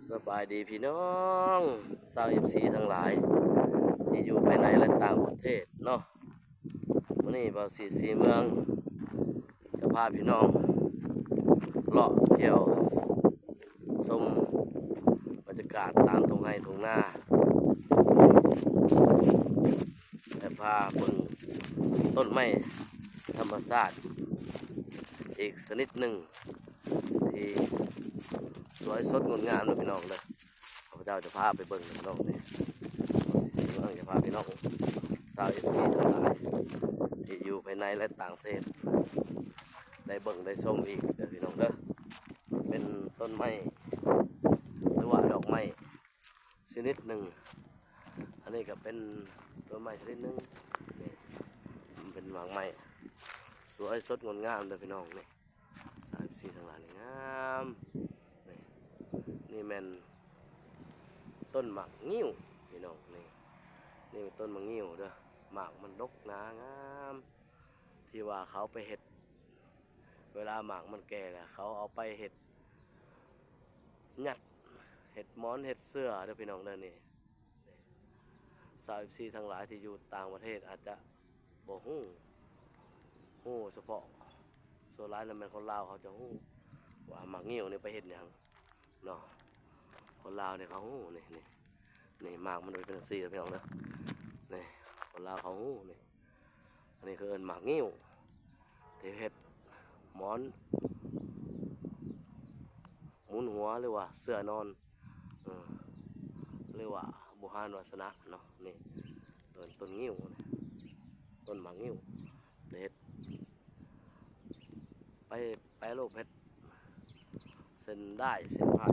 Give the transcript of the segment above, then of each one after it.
ສະບາຍດີພີ່ນ້ອງຊາວເອັຟຊີທັງຫຼາຍ ທີ່ຢູ່ພາຍໃນ ແລະ ຕ່າງປະເທດເນາະ. ມື້ນີ້ບ່າວສີສີເມືອງ ຈະພາພີ່ນ້ອງເລາະທ່ຽວຊົມບັນຍາກາດຕາມທົ່ງໄຮ່ທົ່ງນາ ແລະ ພາເບິ່ງຕົ້ນໄມ້ທຳມະຊາດອີກຊະນິດໜຶ່ງ ທີ່ສວຍສົດງົດງາມເດີພີ່ນ້ອງເດີ. ຂ້າພະເຈົ້າຈະພາໄປເບິ່ງພີ່ນ້ອງເດີ ຈະພາພີ່ນ້ອງຊາວເອັຟຊີທັງຫຼາຍ ທີ່ຢູ່ພາຍໃນ ແລະ ຕ່າງປະເທດ ໄດ້ເບິ່ງໄດ້ຊົມອີກເດີພີ່ນ້ອງເດີ. ເປັນຕົ້ນໄມ້ ຫຼືວ່າດອກໄມ້ຊະນິດໜຶ່ງ. ອັນນີ້ກໍເປັນຕົ້ນໄມ້ຊະນິດໜຶ່ງ ນີ້ ມັນເປັນໝາກໄມ້ ສວຍສົດງົດງາມເດີພີ່ນ້ອງ. ນີ້ ຊາວເອັຟຊີທັງຫຼາຍ ນີ້ງາມ. ນີ້ ນີ້ແມ່ນຕົ້ນໝາກງິ້ວພີ່ນ້ອງ. ນີ້ ນີ້ແມ່ນຕົ້ນໝາກງິ້ວເດີ ໝາກມັນດົກໜາງາມ ທີ່ວ່າເຂົາໄປເຮັດ ເວລາໝາກມັນແກ່ແລ້ວ ເຂົາເອົາໄປເຮັດ ຍັດ ເຮັດໝອນເຮັດເສື່ອເດີພີ່ນ້ອງເດີ. ນີ້ ຊາວເອັຟຊີທັງຫຼາຍທີ່ຢູ່ຕ່າງປະເທດອາດຈະບໍ່ຮູ້ ຮູ້ສະເພາະ ສ່ວນຫຼາຍແລ້ວແມ່ນຄົນລາວເຂົາຈະຮູ້ວ່າໝາກງິ້ວນີ້ໄປເຮັດຫຍັງເນາະ. ຄົນລາວນີ້ເຂົາຮູ້ ນີ້ ນີ້ ນີ້ໝາກມັນເປັນຈັ່ງຊີ້ເດີພີ່ນ້ອງເດີ. ນີ້ ຄົນລາວເຂົາຮູ້ ນີ້ ອັນນີ້ເຂົາເອີ້ນໝາກງິ້ວ ທີ່ເຮັດໝອນ ໝູນຫົວ ຫຼືວ່າເສື່ອນອນ ເອີ ຫຼືວ່າບູຮານວັດສະນະເນາະ. ນີ້ ເອີ້ນຕົ້ນງິ້ວ ຕົ້ນໝາກງິ້ວ ເຮັດ ໄປແປຮູບເຮັດເສັ້ນດ້າຍເສັ້ນພາຍ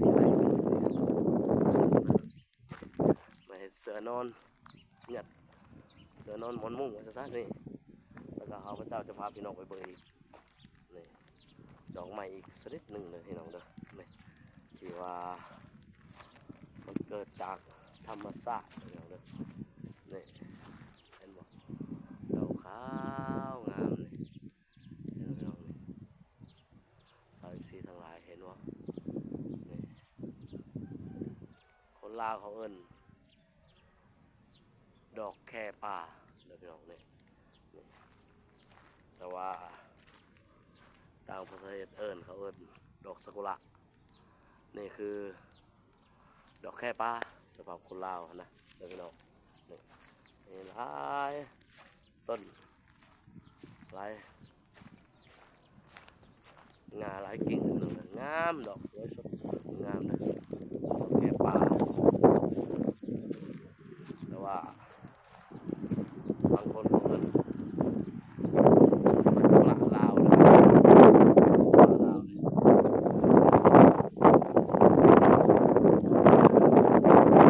ມາເຮັດເສື່ອນອນ ຍັດເສື່ອນອນໝອນມຸ້ງວ່າຊັ້ນໆ. ນີ້ ແລ້ວກໍຂ້າພະເຈົ້າຈະພາພີ່ນ້ອງໄປເບິ່ງອີກ ນີ້ ດອກໄມ້ອີກຊະນິດໜຶ່ງເດີພີ່ນ້ອງເດີ. ນີ້ ທີ່ວ່າມັນເກີດຈາກທຳມະຊາດພີ່ນ້ອງເດີ. ນີ້ ເຫັນບໍ່ ດອກຂາວງາມນີ້ ເຫັນບໍ່ພີ່ນ້ອງ? ນີ້ ຊາວເອັຟຊີທັງຫຼາຍ ເຫັນບໍ່? ນີ້ ຄົນລາວເຂົາເອີ້ນ ດອກແຄປ່າເດີພີ່ນ້ອງ. ນີ້ ນີ້ ແຕ່ວ່າຕ່າງປະເທດເອີ້ນ ເຂົາເອີ້ນດອກຊາກຸຣະ. ນີ້ຄືດອກແຄປ່າ ສຳລັບຄົນລາວຫັ້ນນະເດີພີ່ນ້ອງ. ນີ້ ມີຫຼາຍຕົ້ນ ຫຼາຍ ງ່າຫຼາຍກິ່ງເດີພີ່ນ້ອງເດີ. ງາມ ດອກສວຍສົດ ງາມເດີ ດອກແຄປ່າ. ແຕ່ວ່າບາງຄົນເຂົາເອີ້ນຊາກຸຣະລາວເດີ ຊາກຸຣະລາວເດີ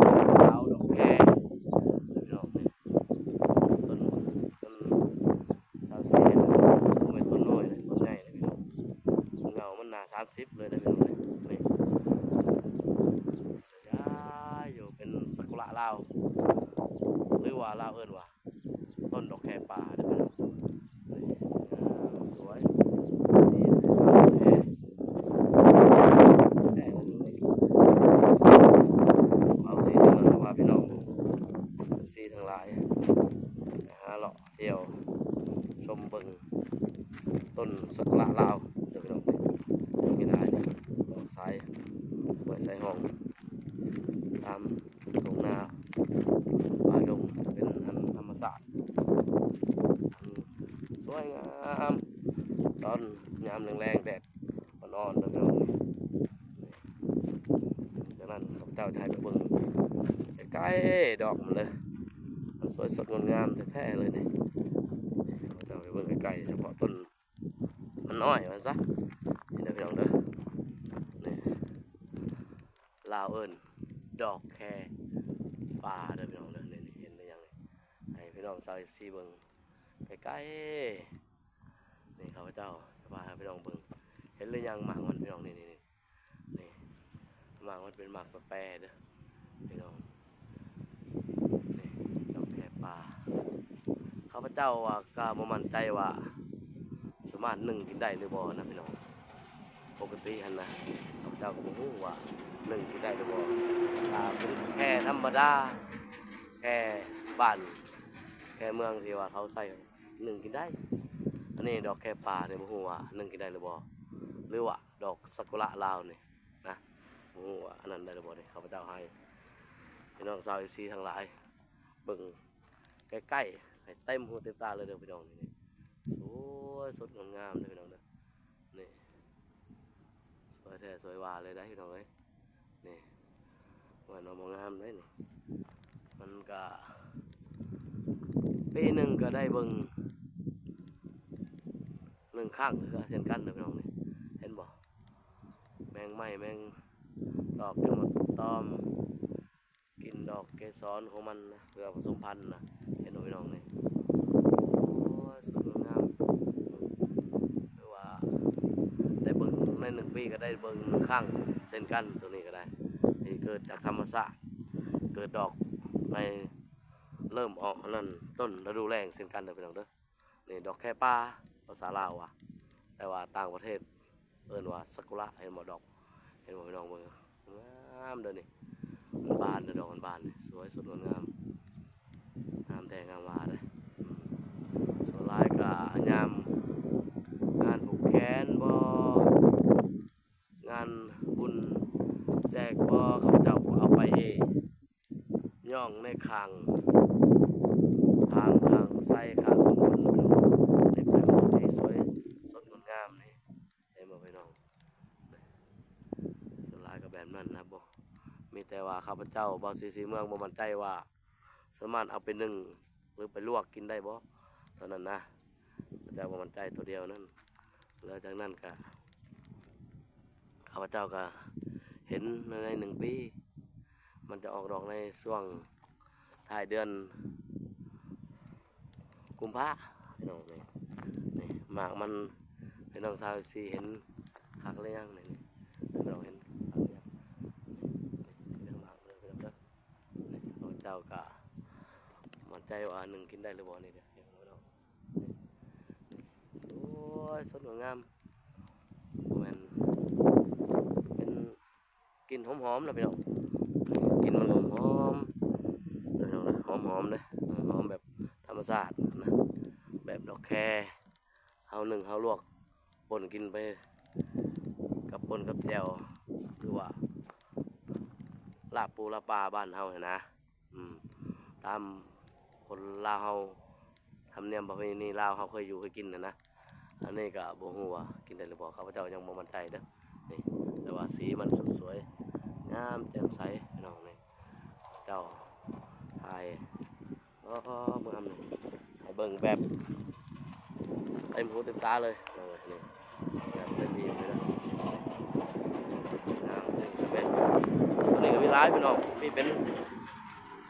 ສີຂາວດອກແຄເດີພີ່ນ້ອງເດີ. ຕົ້ນ ຕົ້ນຊາວສີ່ ບໍ່ແມ່ນຕົ້ນນ້ອຍເດ້ ຕົ້ນໃຫຍ່ເດ້ພີ່ນ້ອງ. ເຫງົ້າມັນໜາສາມສິບເລີຍເດ້ພີ່ນ້ອງເດ້. ນີ້ ຢາຢູ່ ເປັນຊາກຸຣະລາວ ຫຼືວ່າລາວເອີ້ນວ່າຕົ້ນດອກແຄປ່າເດ້ພີ່ນ້ອງ. ນີ້ ງາມ ສວຍ ສີຂາວແທ້ ແທ້ເລີຍ. ເອົາ ສີສະເໝີ ວ່າພີ່ນ້ອງ ເອັຟຊີທັງຫຼາຍ ໄປຫາເລາະທ່ຽວຊົມເບິ່ງຕົ້ນຊາກຸຣະລາວເດີພີ່ນ້ອງ. ມີຫຼາຍ ອອກສາຍຫ້ວຍສາຍຮ່ອງ ຕາມທົ່ງນາປ່າດົງ ເປັນອັນທຳມະຊາດ ສວຍງາມ ຕອນຍາມແລງໆ ແດດ ອ່ອນໆ ເດີພີ່ນ້ອງ. ຈາກນັ້ນຂ້າພະເຈົ້າຈະໃຫ້ໄປເບິ່ງໃກ້ໆ ດອກມັນເດີ ມັນສວຍສົດງົດງາມແທ້ໆ ເລີຍນີ້. ຂ້າພະເຈົ້າໄປເບິ່ງໃກ້ໆ ສະເພາະຕົ້ນມັນນ້ອຍວ່າຊັ້ນຊະ ນີ້ເດີພີ່ນ້ອງເດີ. ນີ້ ລາວເອີ້ນດອກແຄປ່າເດີພີ່ນ້ອງເດີ. ນີ້ ເຫັນຫຼືຍັງນີ້? ໃຫ້ພີ່ນ້ອງຊາວເອັຟຊີເບິ່ງໃກ້ໆ. ນີ້ ຂ້າພະເຈົ້າຈະພາໃຫ້ພີ່ນ້ອງເບິ່ງ ເຫັນຫຼືຍັງໝາກມັນພີ່ນ້ອງ? ນີ້ ນີ້ ນີ້ ນີ້ ໝາກມັນເປັນໝາກແປໆ ເດີພີ່ນ້ອງ. ນີ້ ດອກແຄປ່າ ຂ້າພະເຈົ້າວ່າກໍບໍ່ໝັ້ນໃຈວ່າສາມາດໜຶ້ງກິນໄດ້ຫຼືບໍ່ນະພີ່ນ້ອງ. ປົກກະຕິຫັ້ນນະ ຂ້າພະເຈົ້າກໍບໍ່ຮູ້ວ່າ ໜຶ້ງກິນໄດ້ຫຼືບໍ່? ຖ້າເປັນແຄ່ທຳມະດາ ແຄ່ບ້ານ ແຄ່ເມືອງທີ່ວ່າເຂົາໃສ່ ໜຶ້ງກິນໄດ້. ອັນນີ້ດອກແຄ່ປ່ານີ້ ບໍ່ຮູ້ວ່າໜຶ້ງກິນໄດ້ຫຼືບໍ່ ຫຼືວ່າດອກຊາກຸຣະລາວນີ້ນະ ບໍ່ຮູ້ວ່າອັນນັ້ນໄດ້ຫຼືບໍ່ນີ້. ຂ້າພະເຈົ້າໃຫ້ພີ່ນ້ອງຊາວເອັຟຊີທັງຫຼາຍເບິ່ງໃກ້ໆ ໃຫ້ເຕັມຫູເຕັມຕາເລີຍເດີພີ່ນ້ອງ. ນີ້ ໂອ້ຍ ສົດງົດງາມເດີພີ່ນ້ອງເດີ. ນີ້ ສວຍແທ້ສວຍວ່າເລີຍໄດ໋ພີ່ນ້ອງເອີຍ. ນີ້ ວ່າໜໍ່ບໍ່ງາມໄດ໋ນີ້. ມັນກະ ປີໜຶ່ງກະໄດ້ເບິ່ງໜຶ່ງຄັ້ງຄືກັນ ເຊັ່ນກັນເດີພີ່ນ້ອງນີ້. ເຫັນບໍ່? ແມງໄມ້ແມງຕອກ ຈະມາຕອມກິນດອກເກສອນຂອງມັນນະ ເພື່ອປະສົມພັນນະ. ເຫັນບໍ່ພີ່ນ້ອງນີ້? ໂອ້ຍ ສົດງົດງາມ ຄືວ່າໄດ້ເບິ່ງໃນໜຶ່ງປີກະໄດ້ເບິ່ງໜຶ່ງຄັ້ງເຊັ່ນກັນ. ໂຕນີ້ກະໄດ້ ທີ່ເກີດຈາກທຳມະຊາດ ເກີດດອກໃນ ເລີ່ມອອກອັນນັ້ນ ຕົ້ນລະດູແລ້ງເຊັ່ນກັນເດີພີ່ນ້ອງເດີ. ນີ້ດອກແຄ່ປ່າ ພາສາລາວວ່າ ແຕ່ວ່າຕ່າງປະເທດເອີ້ນວ່າຊາກຸຣະ. ເຫັນບໍ່ດອກ? ເຫັນບໍ່ພີ່ນ້ອງເບິ່ງ? ງາມເດີນີ້. ມັນບານເດີ ດອກມັນບານນີ້ ສວຍສົດງົດງາມ ງາມແທ້ງາມວ່າເດ້. ອືມ ສ່ວນຫຼາຍກະຍາມງານຜູກແຂນບໍ ງານບຸນແຈກບໍ ເຂົາເຈົ້າກໍເອົາໄປ ຍ່ອງໃນຂ້າງທາງ ຂ້າງໄຊ ຂ້າງທາງບົນ ໃຫ້ມັນສວຍສົດງົດງາມນີ້. ເຫັນບໍ່ພີ່ນ້ອງ? ສ່ວນຫຼາຍກໍແບບນັ້ນນະ. ບໍ່ ມີແຕ່ວ່າຂ້າພະເຈົ້າ ບ່າວສີສີເມືອງ ບໍ່ໝັ້ນໃຈວ່າສາມາດເອົາໄປໜຶ້ງ ຫຼືໄປລວກກິນໄດ້ບໍ່ ເທົ່ານັ້ນນະ. ຂ້າພະເຈົ້າບໍ່ໝັ້ນໃຈໂຕດຽວນັ້ນ. ແລ້ວຈາກນັ້ນກະ ຂ້າພະເຈົ້າກະເຫັນໃນໜຶ່ງປີ ມັນຈະອອກດອກໃນຊ່ວງທ້າຍເດືອນກຸມພາ ພີ່ນ້ອງ. ນີ້ ນີ້ ໝາກມັນ ພີ່ນ້ອງຊາວເອັຟຊີເຫັນຄັກຫຼືຍັງນີ້? ນີ້ ພີ່ນ້ອງເຫັນຄັກຫຼືຍັງ? ນີ້ ເບິ່ງໝາກເດີພີ່ນ້ອງເດີ. ນີ້ ຂ້າພະເຈົ້າກະໝັ້ນໃຈວ່າໜຶ້ງກິນໄດ້ຫຼືບໍ່ນີ້ເດີ ພີ່ນ້ອງ. ໂອ້ຍ ສົດງົດງາມ ແມ່ນ ເປັນກິ່ນຫອມໆນະພີ່ນ້ອງ. ກິ່ນມັນກໍຫອມໆ ພີ່ນ້ອງນະ ຫອມໆເດ້ ຫອມແບບທຳມະຊາດນະ ແບບດອກແຄ ເຮົາໜຶ້ງເຮົາລວກ ປົ່ນກິນໄປກັບປົ່ນກັບແຈ່ວ ຫຼືວ່າລາບປູລາບປາບ້ານເຮົາຫັ້ນນະ. ອືມ ຕາມຄົນລາວເຮົາ ທຳນຽມປະເພນີລາວເຮົາເຄີຍຢູ່ເຄີຍກິນຫັ້ນນະ. ອັນນີ້ກະບໍ່ຮູ້ວ່າກິນໄດ້ຫຼືບໍ່ ຂ້າພະເຈົ້າຍັງບໍ່ໝັ້ນໃຈເດີ. ນີ້ ແຕ່ວ່າສີມັນສົດສວຍງາມແຈ່ມໃສພີ່ນ້ອງ. ນີ້ ເຈົ້າຖ່າຍ ອໍ ງາມ ໃຫ້ເບິ່ງແບບເຕັມຫູເຕັມຕາເລີຍ. ໂອ້ຍ ນີ້ ແບບເຕັມທີ່ເລີຍນະ ງາມເລີຍ. ນີ້ກະມີຫຼາຍພີ່ນ້ອງ ມີເປັນ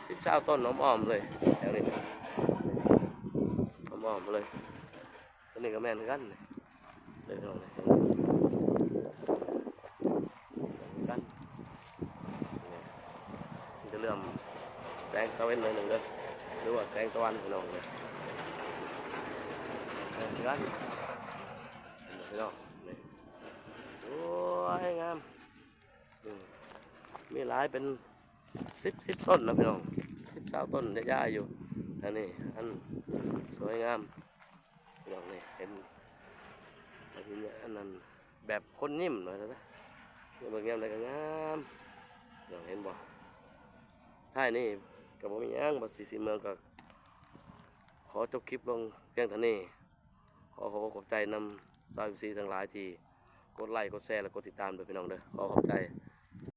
ສິບຊາວຕົ້ນອ້ອມໆເລີຍ ແຖວນີ້ ອ້ອມໆເລີຍ. ໂຕນີ້ກະແມ່ນຄືກັນ ເດີພີ່ນ້ອງ ຄືກັນ. ນີ້ ມັນຈະເຫຼື້ອມແສງຕາເວັນໜ້ອຍໜຶ່ງເດີ ຫຼືວ່າແສງຕາວັນພີ່ນ້ອງ. ນີ້ ແມ່ນຄືກັນພີ່ນ້ອງ. ນີ້ ໂອ້ຍ ງາມ. ອືມ ມີຫຼາຍເປັນສິບ ສິບຕົ້ນນະພີ່ນ້ອງ ສິບຊາວຕົ້ນ ຢາຍໆຢູ່. ອັນນີ້ ອັນສວຍງາມພີ່ນ້ອງ. ນີ້ ເຫັນ ອັນນັ້ນ ແບບຄົນຍິ້ມວ່າຊັ້ນຊະ ເບິ່ງຍາມໃດກໍງາມ. ເຫັນບໍ່? ທ້າຍນີ້ກໍບໍ່ມີຫຍັງ ບ່າວສີສີເມືອງກໍຂໍຈົບຄລິບລົງພຽງເທົ່ານີ້. ຂໍຂອບອົກຂອບໃຈນຳຊາວເອັຟຊີທັງຫຼາຍທີ່ກົດໄລ ກົດແຊ ແລະ ກົດຕິດຕາມເດີພີ່ນ້ອງເດີ. ຂໍຂອບໃຈ